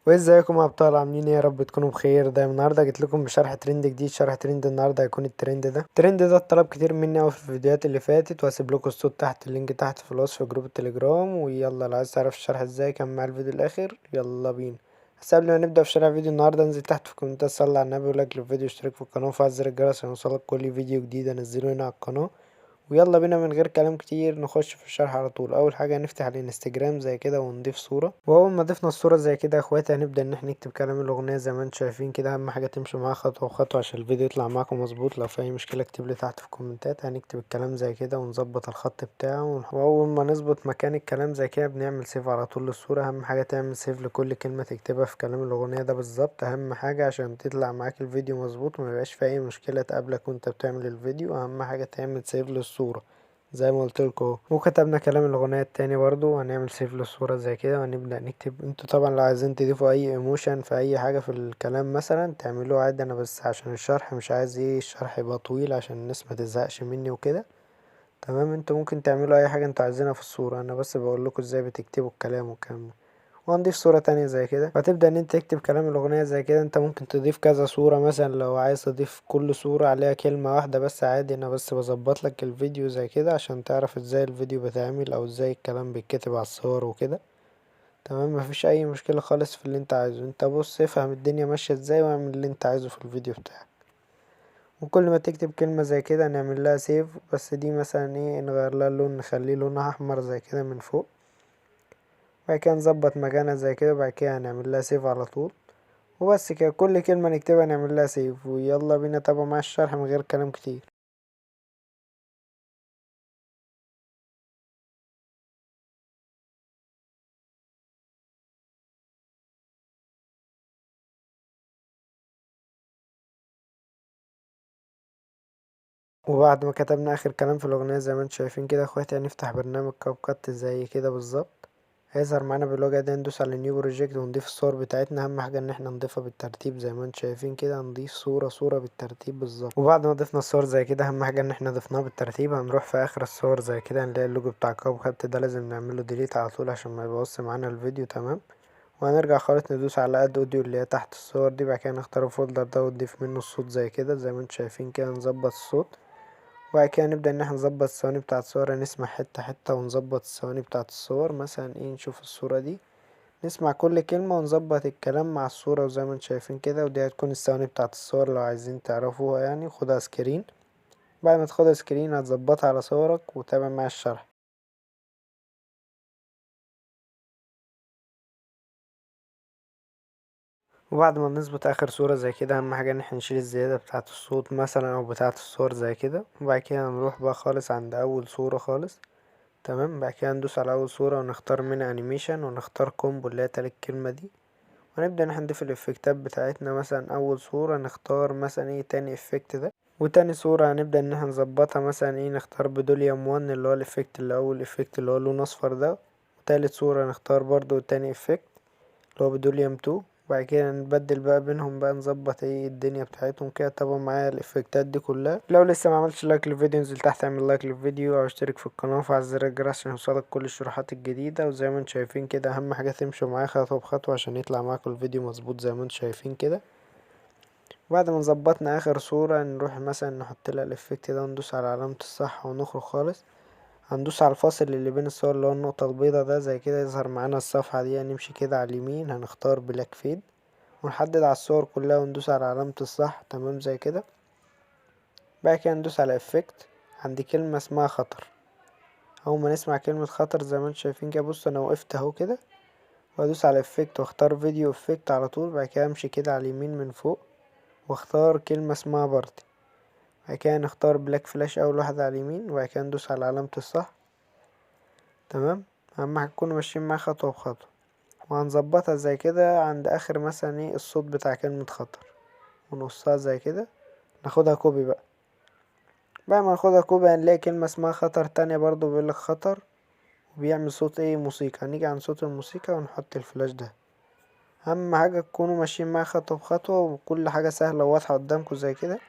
وازيكم يا ابطال، عاملين ايه؟ يا رب تكونوا بخير. ده النهارده جيت لكم بشرح ترند جديد. شرح ترند النهارده هيكون الترند ده. الترند ده اتطلب كتير مني اوي في الفيديوهات اللي فاتت، وهسيب لكم الصوت تحت، ال link تحت في الوصف في group التليجرام. ويلا لو عايز تعرف الشرح ازاي كمل معايا الفيديو الاخر، يلا بينا. بس قبل ما نبدا في شرح فيديو النهارده، انزل تحت في الكومنتات، صلي على النبي و like للفيديو، واشترك في القناه وفعل زر الجرس عشان يوصلك كل فيديو جديد انزله هنا على القناه. ويلا بينا من غير كلام كتير نخش في الشرح على طول. اول حاجه هنفتح الانستجرام زي كده ونضيف صوره. واول ما ضفنا الصوره زي كده يا اخواتي، هنبدا ان احنا نكتب كلام الاغنيه زي ما انتم شايفين كده. اهم حاجه تمشوا معاها خطوه بخطوه عشان الفيديو يطلع معاكم مظبوط. لو في اي مشكله اكتب لي تحت في الكومنتات. هنكتب الكلام زي كده ونظبط الخط بتاعه، واول ما نظبط مكان الكلام زي كده بنعمل save على طول للصوره. اهم حاجه تعمل save لكل كلمه تكتبها في كلام الاغنيه ده بالظبط، اهم حاجه عشان تطلع معاك الفيديو مظبوط وما يبقاش في اي مشكله تقابلك وانت بتعمل الفيديو. اهم حاجه تعمل save للصورة زي ما قلت لكم اهو. وكتبنا كلام الاغنيه التاني برضو، وهنعمل save للصوره زي كده وهنبدا نكتب. انتوا طبعا لو عايزين تضيفوا اي emotion في اي حاجه في الكلام مثلا تعملوه عادي، انا بس عشان الشرح مش عايز الشرح يبقى طويل عشان الناس ما تزهقش مني وكده. تمام، انتوا ممكن تعملوا اي حاجه انتوا عايزينها في الصوره، انا بس بقول لكم ازاي بتكتبوا الكلام والكلام ده. وهنضيف صورة تانية زي كده، وهتبدأ ان انت تكتب كلام الاغنية زي كده. انت ممكن تضيف كذا صورة مثلا، لو عايز تضيف كل صورة عليها كلمة واحدة بس عادي، انا بس بظبط لك الفيديو زي كده عشان تعرف ازاي الفيديو بيتعمل او ازاي الكلام بيتكتب على الصور وكده. تمام، مفيش اي مشكلة خالص في اللي انت عايزه. انت بص افهم الدنيا ماشية ازاي واعمل اللي انت عايزه في الفيديو بتاعك. وكل ما تكتب كلمة زي كده نعمل لها save، بس دي مثلا نغير لها اللون، نخليه لونها احمر زي كده من فوق. بعد كده نظبط مكانها زي كده، بعد كده هنعمل لها save على طول. وبس كده، كل كلمة نكتبها نعمل لها save. ويلا بينا تابعوا مع الشرح من غير كلام كتير. وبعد ما كتبنا اخر كلام في الاغنية زي ما انتم شايفين كده يا اخواتي، هنفتح برنامج CapCut زي كده بالظبط. هيظهر معانا بالواجهة دي، ندوس على new project ونضيف الصور بتاعتنا. اهم حاجة ان احنا نضيفها بالترتيب زي ما انتم شايفين كده، نضيف صورة صورة بالترتيب بالظبط. وبعد ما ضفنا الصور زي كده، اهم حاجة ان احنا ضفناها بالترتيب. هنروح في اخر الصور زي كده، هنلاقي اللوجو بتاع CapCut ده لازم نعمله delete على طول عشان ما يبوظش معانا الفيديو. تمام، وهنرجع خالص ندوس على add audio اللي هي تحت الصور دي. بعد كده نختار ال folder ده ونضيف منه الصوت زي كده، زي ما انتم شايفين كده نظبط الصوت. وبعد كده نبدأ ان احنا نظبط الثواني بتاعة الصور، نسمع حتة حتة ونظبط الثواني بتاعة الصور. مثلا نشوف الصورة دي، نسمع كل كلمة ونظبط الكلام مع الصورة وزي ما انتم شايفين كده. ودي هتكون الثواني بتاعة الصور لو عايزين تعرفوها يعني، خدها screen. بعد ما تاخدها screen هتظبطها على صورك وتابع مع الشرح. وبعد ما نظبط اخر صورة زي كده، اهم حاجة ان احنا نشيل الزيادة بتاعة الصوت مثلا او بتاعة الصور زي كده. وبعد كده هنروح بقى خالص عند اول صورة خالص. تمام، بعد كده ندوس على اول صورة ونختار منها animation ونختار combo اللي هي تالت كلمة دي، ونبدأ ان احنا نضيف الافكتات بتاعتنا. مثلا اول صورة نختار مثلا تاني effect ده، وتاني صورة هنبدأ ان احنا نظبطها مثلا نختار Pendulum 1 اللي هو ال effect اللي اول effect اللي هو لونه اصفر ده. وتالت صورة نختار برضو تاني effect اللي هو Pendulum 2. وبعد كده نبدل بقى بينهم بقى، نظبط الدنيا بتاعتهم كده. تابعوا معايا الافكتات دي كلها. لو لسه ما عملتش like للفيديو، انزل تحت اعمل like للفيديو او اشترك في القناه وفعل زر الجرس عشان يوصلك كل الشروحات الجديده. وزي ما انتم شايفين كده، اهم حاجه تمشوا معايا خطوه بخطوه عشان يطلع معاكم الفيديو مظبوط زي ما انتم شايفين كده. بعد ما ظبطنا اخر صوره، نروح مثلا نحط لها ال effect ده وندوس على علامه الصح ونخرج خالص. هندوس على الفاصل اللي بين الصور اللي هو النقطة البيضة ده زي كده، يظهر معانا الصفحة دي. هنمشي كده على اليمين، هنختار black fade ونحدد على الصور كلها وندوس على علامة الصح. تمام زي كده. بعد كده ندوس على effect عند كلمة اسمها خطر. اول ما نسمع كلمة خطر زي ما انتم شايفين كده، بص انا وقفت اهو كده، وادوس على effect واختار video effect على طول. بعد كده امشي كده على اليمين من فوق واختار كلمة اسمها party. بعد كده نختار black flash اول واحدة على اليمين، وبعد كده ندوس على علامة الصح. تمام، اهم حاجة تكونوا ماشيين معايا خطوة بخطوة. وهنظبطها زي كده عند اخر مثلا الصوت بتاع كلمة خطر، ونقصها زي كده، ناخدها copy بقى. بعد ما ناخدها copy هنلاقي كلمة اسمها خطر تانية برضو بيقولك خطر، وبيعمل صوت موسيقى. هنيجي عند صوت الموسيقى ونحط الفلاش ده. اهم حاجة تكونوا ماشيين معايا خطوة بخطوة، وكل حاجة سهلة وواضحة قدامكم زي كده.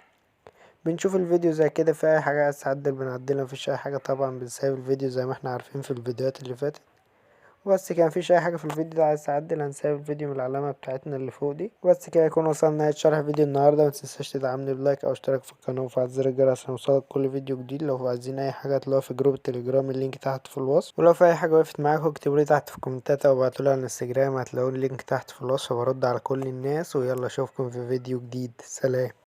بنشوف الفيديو زي كده، في اي حاجة عايز تعدل بنعدلها، مفيش اي حاجة طبعا بنسيب الفيديو زي ما احنا عارفين في الفيديوهات اللي فاتت. وبس كده، مفيش اي حاجة في الفيديو ده عايز تعدل، هنسيب الفيديو من العلامة بتاعتنا اللي فوق دي. وبس كده يكون وصلنا لنهاية شرح فيديو النهاردة. متنساش تدعمني ب like او اشتراك في القناة وفعل زر الجرس عشان يوصلك كل فيديو جديد. لو عايزين اي حاجة هتلاقوها في group التليجرام، ال link تحت في الوصف. ولو في اي حاجة وقفت معاكم اكتبولي تحت في الكومنتات او ابعتولي على الانستجرام، هتلاقوا ال link تحت في الوصف، برد على كل الناس. ويلا اشوفكم في فيديو جديد، سلام.